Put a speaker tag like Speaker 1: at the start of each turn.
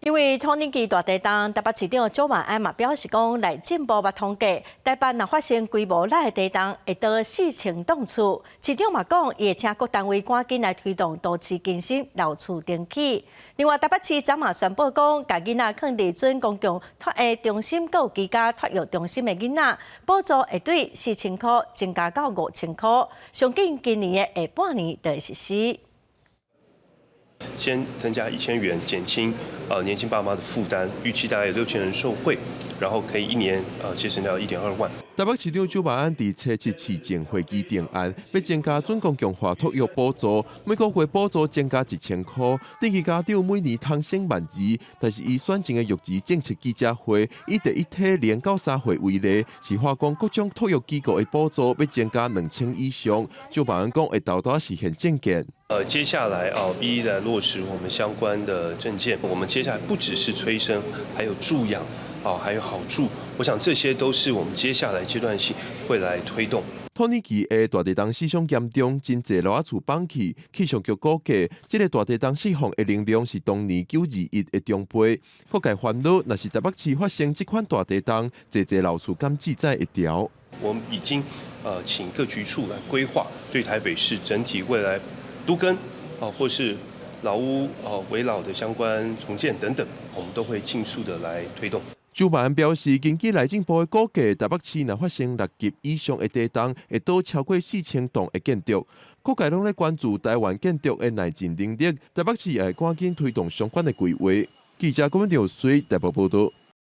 Speaker 1: 因為土耳其大地動，台北市長蔣萬安嘛表示講，內政部捌統計，台北若發生規模力的地動，會倒4000棟厝。市長嘛講，伊會請各單位趕緊來推動都市更新、老厝重起。另外，台北市昨嘛宣布講，共囡仔囥佇準公共托嬰中心、閣有居家托育中心的囡仔，補助會對4000箍增加到5000箍，上緊今年的下半年就會實施。
Speaker 2: 先增加1000元，減輕年輕爸媽的負擔，預期大概有6000人受惠，然後可以一年節省掉1.2萬。
Speaker 3: 台北市長蔣萬安佇初七市政會議定案，欲增加準公共化托育補助，每個月補助增加1000箍，登記家長每年通省12,000。但是伊選前的育兒政策記者會，以第一胎0到3歲為例，是話講各種托育機構的補助欲增加2000以上。蔣萬安講會沓沓實現政見。
Speaker 2: 接下來啊，一一來落實我們相關的政見。我們接下來不只是催生，還有助養，啊，還有好住。我想這些都是我們接下來階段性會來推動。
Speaker 3: 土耳其的大地動死傷嚴重，真濟樓仔厝崩去。氣象局估計，這個大地動釋放的能量是當年9·21的雙倍。各界煩惱，若是台北市發生這款大地動，濟濟老厝敢志在會牢。
Speaker 2: 我們已經請各局處來規劃，對台北市整體未來都更啊，或是老屋啊、危老的相關重建等等，我們都會盡速的來推動。
Speaker 3: 蔣萬安表示，根據內政部的估計，台北市若發生6級以上的地動，會倒超過4000棟的建築。各界攏咧關注台灣建築的耐震能力，台北市也會趕緊推動相關的規劃。記者郭文耀水台北報道。